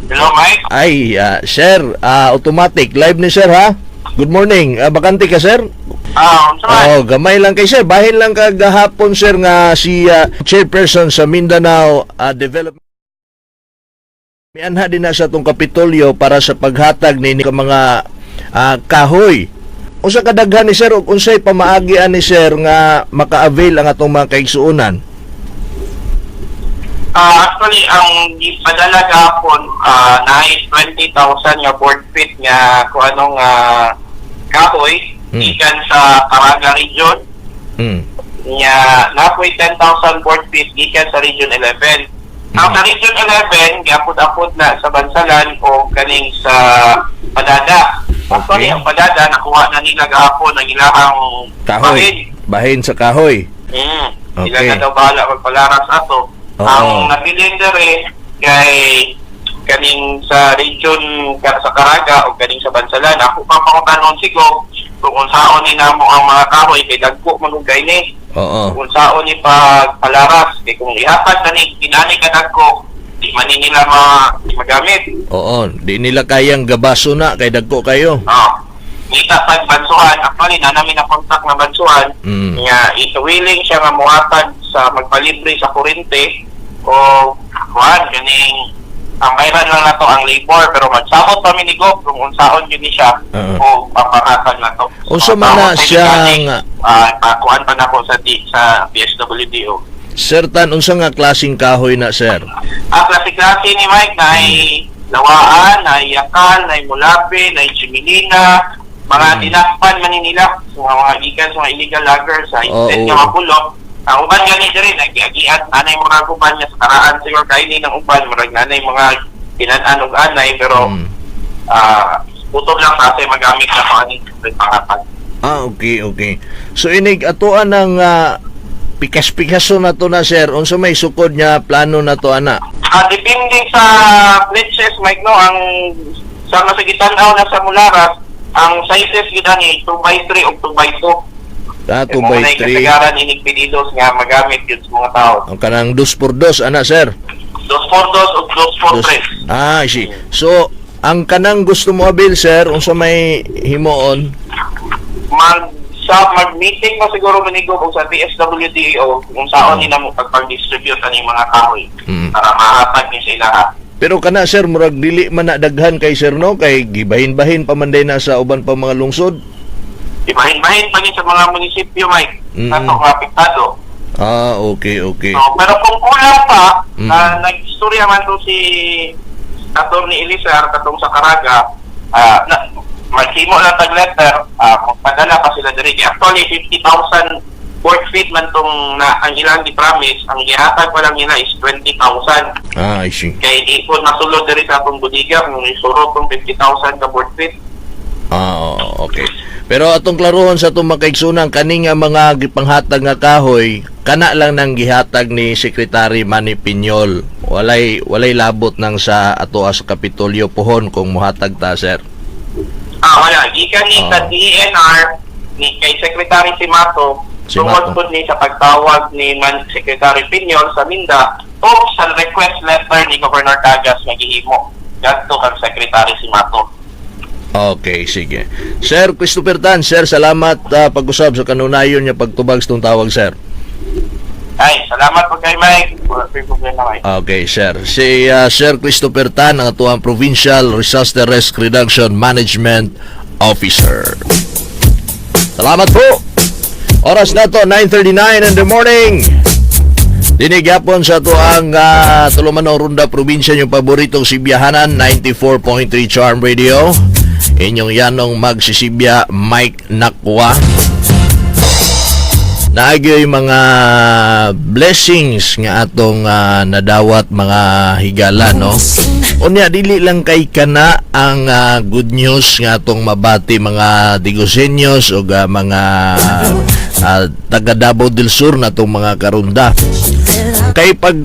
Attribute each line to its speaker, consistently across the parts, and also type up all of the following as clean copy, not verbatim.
Speaker 1: Hello, Mike.
Speaker 2: Ay, sir, automatic live ni sir ha. Good morning. Bakante ka, sir?
Speaker 1: Ah, unsa man?
Speaker 2: Oh, gamay lang kay sir. Bahin lang kagahapon, sir, nga si chairperson sa Mindanao Development mianha din na sa atong Kapitolyo para sa paghatag ni mga kahoy. Unsa kadaghan ni sir ug unsay pamaagian ni sir nga maka-avail ang atong mga kaigsuonan?
Speaker 1: Actually, ang gipadala gahapon na 20,000 nga board feet nga kung anong kahoy gikan sa Caraga Region. Nya napoy 10,000 board feet gikan sa Region 11. Ang sa Region 11 giapod-apod na sa Bansalan o kaning sa Padada. Actually, ang Padada nakuha na nila gahapon ang ilahang
Speaker 2: Kahoy.
Speaker 1: bahin.
Speaker 2: Bahin sa kahoy.
Speaker 1: Sila na daw bahala magpalaras ato. Ang nabilin dere kay kaning sa region sa Caraga o kaning sa Bansalan. Ako pa pangutanon sigo kung unsaon ni namo ang mga kahoy kay dagko man ug ni. Kung unsaon ni pagpalaras kay kung ihatag na ni kinani ka dagko, di man ni nila magamit.
Speaker 2: Oo, di nila kayang gabaso na kay dagko kayo.
Speaker 1: Oh. Ngita pag bansuhan, actually na namin na contact na bansuhan nga ito willing siya nga muhatag sa magpalibre sa kuryente o kuan kaning ang bayran lang nato ang labor, pero magsabot pa mi ni Gov kung unsaon gyud ni siya o panghatag nato.
Speaker 2: Unsa man na siyang
Speaker 1: Kuan pa nako sa sa PSWDO.
Speaker 2: Sir Tan, unsa nga klaseng kahoy na, sir?
Speaker 1: Ang klase-klase ni Mike na ay lawaan, na ay yakal, na ay mulabe, na ay chimilina, mga tinakpan man ni nila sa mga gikan sa mga illegal loggers sa instead nga mapulok. Ang uban gani diri nagiagian anay mga uban nga sa karaan siguro kay ni ng uban murag nanay mga tinan-an og anay, pero utob lang sa ate magamit na kung ani pangatag.
Speaker 2: Ah, okay. So inig atoan ng pikas-pikaso na to na, sir. Unsa may sukod niya plano na to ana?
Speaker 1: Depende sa pledges, Mike, no, ang sa mga gitan-aw na sa Mularas, ang sizes gyud ani 2 by 3 o 2 by 2.
Speaker 2: Ah, 2 by 3.
Speaker 1: Kasagaran inig pedidos nga magamit yun sa mga tao.
Speaker 2: Ang kanang 2 por 2 ana, sir.
Speaker 1: 2 por 2 o 2 por
Speaker 2: Dos.
Speaker 1: 3.
Speaker 2: Ah, I see. So, ang kanang gusto mo abil, sir, unsa may himuon?
Speaker 1: Mag sa mag-meeting pa siguro manigo og sa DSWDO kung saan ni namo pagpag-distribute ani mga kahoy para mahatag ni sa ilaha.
Speaker 2: Pero kana, sir, murag dili man na daghan kay sir, no, kay gibahin-bahin pa man day na sa uban pa mga lungsod.
Speaker 1: Ibahin-bahin pa ni sa mga munisipyo, Mike. Ato nga apektado.
Speaker 2: Ah, okay.
Speaker 1: So, pero kung kulang pa, nag-istorya man to si Atty. Elizar katong sa Caraga, na, maghimo lang tag letter, magpadala pa sila diri. Actually, 50,000 board feet man tong na ang ilang gi-promise, ang gihatag pa lang nila is 20,000.
Speaker 2: Ah, I see.
Speaker 1: Kay di po nasulod diri sa atong budiga kung isurot tong 50,000 ka board feet.
Speaker 2: Ah, oo, okay. Pero atong klarohon sa atong mga kaigsunan, kani nga mga gipanghatag nga kahoy, kana lang nang gihatag ni Secretary Manny Piñol. Walay labot nang sa ato sa Kapitolyo pohon kung muhatag ta, sir.
Speaker 1: Ah, wala. Gikan ni sa DENR ni kay Secretary Simato,
Speaker 2: Simato.
Speaker 1: tungod pud ni sa pagtawag ni Man Secretary Piñol sa Minda o sa request letter ni Governor Cagas nga gihimo gadto kang Secretary Cimatu.
Speaker 2: Okay, sige. Sir Christopher Tan, sir, salamat pag-usab sa kanunayon niya pagtubag sa itong tawag, sir.
Speaker 1: Ay, salamat po kay Mike. Wala po problema, Mike.
Speaker 2: Okay, sir. Si Sir Christopher Tan, ang atuang Provincial Disaster Risk Reduction Management Officer. Salamat po. Oras na to, 9:39 in the morning. Dinig yapon sa atuang Tulumanon Ronda Probinsya, yung paboritong sibyahanan, 94.3 Charm Radio. Inyong yanong magsisibya, Mike Nakwa. Naagyo'y mga blessings nga atong nadawat, mga higala, no? Unya, dili lang kay kana ang good news nga atong mabati, mga Digusenyos o mga taga Davao del Sur na atong mga karunda. Kay pag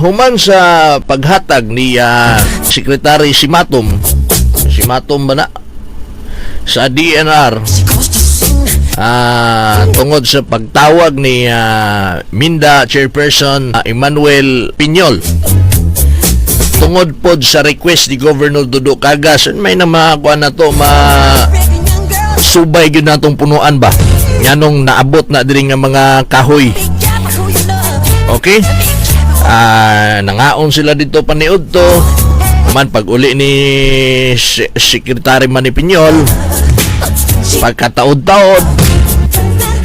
Speaker 2: human sa paghatag ni Secretary Simatom, Simatom ba na? Sa DENR, tungod sa pagtawag ni Minda Chairperson Emmanuel Piñol. Tungod pod sa request ni Governor Dudo Cagas, may na makakuha na to, ma subay gyud natong punuan ba nganong naabot na diri nga mga kahoy. Okay, nangaon sila dito paniud to man pag uli ni Secretary Manny Piñol. Pagkataod-taod,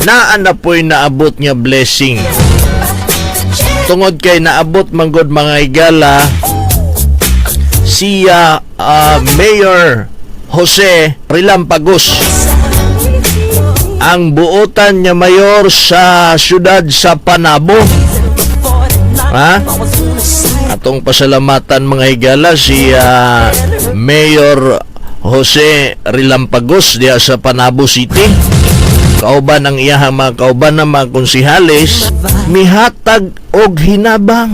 Speaker 2: naa na po'y naabot nga blessing tungod kay naabot manggod, mga higala, siya Mayor Jose Relampagos, ang buotan niya mayor sa syudad sa Panabo, ha. Atong pasalamatan, mga higala, si Mayor Jose Relampagos diha sa Panabo City, kauban ang iyahang mga kauban na mga konsihales, mihatag og hinabang.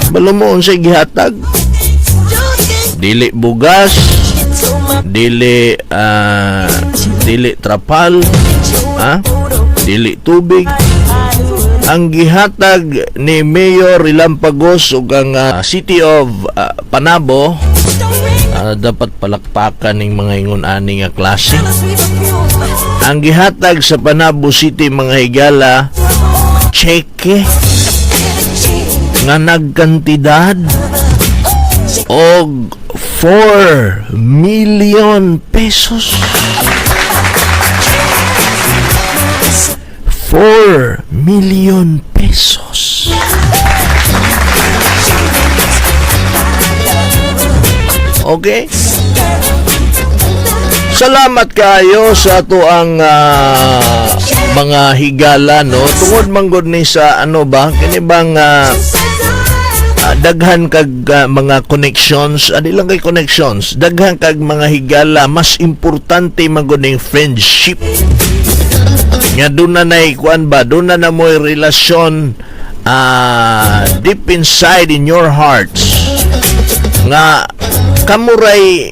Speaker 2: Balo mo unsay gihatag? Dili bugas, dili trapal, ha, dili tubig. Ang gihatag ni Mayor Relampagos ug ang City of Panabo, dapat palakpakan ning mga ingon ani nga klase. Ang gihatag sa Panabo City, mga higala, cheque nga nagkantidad og 4 million pesos. 4 million pesos. Okay? Salamat kayo sa atoang mga higala, no, tungod manggod ni sa ano ba kini bang daghan kag mga connections, adi lang kay connections, daghan kag mga higala. Mas importante manggod ning friendship nga doon na nay kuan ba, doon na na mo'y relasyon deep inside in your hearts nga kamuray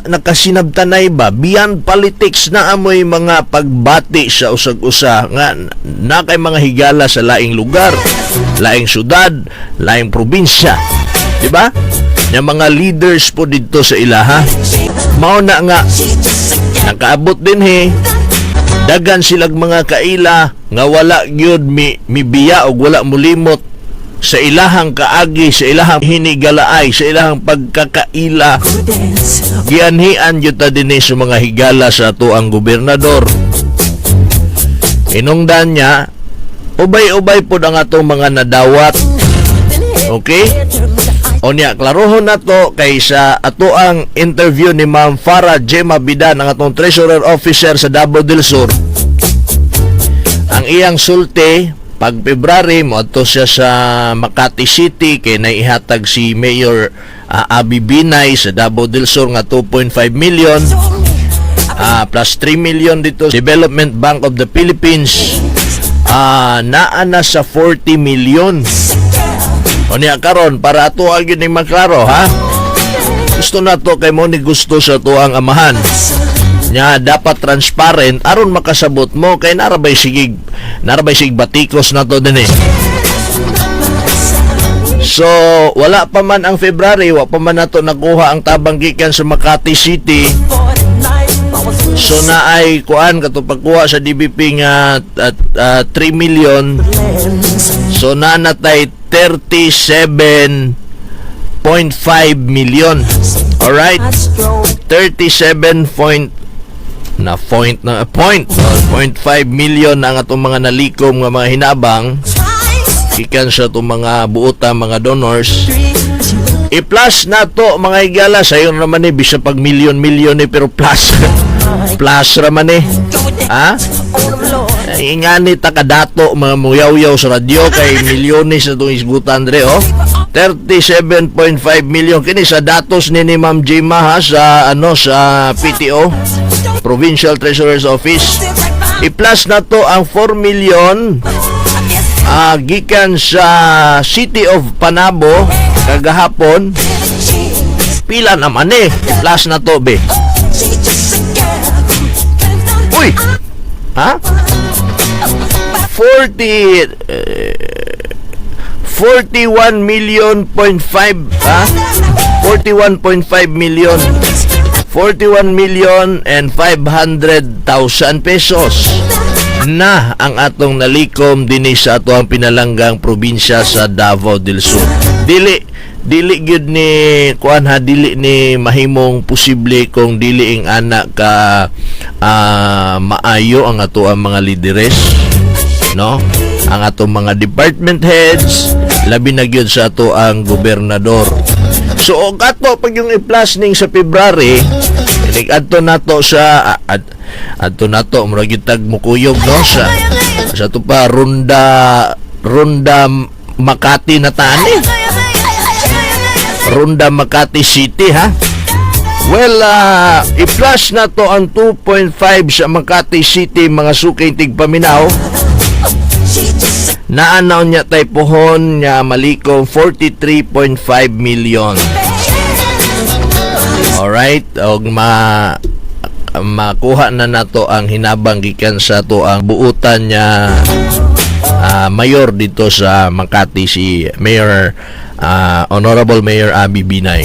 Speaker 2: nagkasinabtanay ba beyond politics na amoy mga pagbati sa usag-usa nga na kay mga higala sa laing lugar, laing syudad, laing probinsya, di ba? Nga mga leaders po didto sa ilaha, mao na nga nakaabot din he. Daghan silag mga kaila nga wala gyud mi mibiya og wala mulimot sa ilahang kaagi, sa ilahang hinigalaay, sa ilahang pagkakaila. Gianhian gyud ta dinhi sa mga higala sa atoang gobernador. Hinungdan niya, ubay-ubay pod ang atong mga nadawat. Okay? Unya, klarohon na to kay sa atoang interview ni Ma'am Farah Gemma Bidan, ang atong Treasurer Officer sa Davao del Sur. Ang iyang sulti, pag February, moadto siya sa Makati City kay naihatag si Mayor Abi Binay sa Davao del Sur nga 2.5 million, plus 3 million dito Development Bank of the Philippines, naa na sa 40 million. Unya karon, para ato gyud ning maklaro, ha. Gusto na to kay mo ni gusto sa tuang amahan. Nya dapat transparent aron makasabot mo kay narabay sig batikos na to dinhi. So, wala pa man ang February, wa pa man nato nakuha ang tabang gikan sa Makati City. So na ay kuan kato pagkuha sa DBP nga at 3 million. So na natay 37.5 million. Alright? 37 point na point na point oh, point 5 million ang atong mga nalikom nga mga hinabang gikan sa atong mga buota, mga donors. I-plus na to, mga higala, sayon naman ni bisa pag milyon-milyon ni, pero plus plus raman eh, ha. Ingani ta kadato mga muyaw-yaw sa radyo kay milyones na itong isgutan dre, oh. 37.5 million kini sa datos ni Ma'am Gemma, ha, sa ano, sa PTO, Provincial Treasurer's Office. I-plus na to ang 4 million gikan sa City of Panabo kagahapon. Pila naman eh i-plus na to be? Uy, ha, 40, 41 million point 5, ha? 41.5 million, 41 million and 500,000 pesos na ang atong nalikom dinhi sa ato ang pinalanggang probinsya sa Davao del Sur. Dili dili gyud ni kuan ha, dili ni mahimong posible kung dili ing ana ka maayo ang ato ang mga lideres, no, ang atong mga department heads, labi na gyud sa ato ang gobernador. So og ato pag yung i-plus ning sa February, inig adto nato sa adto nato, murag gyud tag mukuyog, no, sa ato pa Ronda Ronda Makati na tani, Ronda Makati City, ha. Well, i-plus na to ang 2.5 sa Makati City, mga suking tigpaminaw. Naanaw niya tay pohon nga malikom 43.5 million. Alright, og makuha na nato ang hinabang gikan sa to ang buutan niya mayor dito sa Makati, si Mayor Honorable Mayor Abby Binay.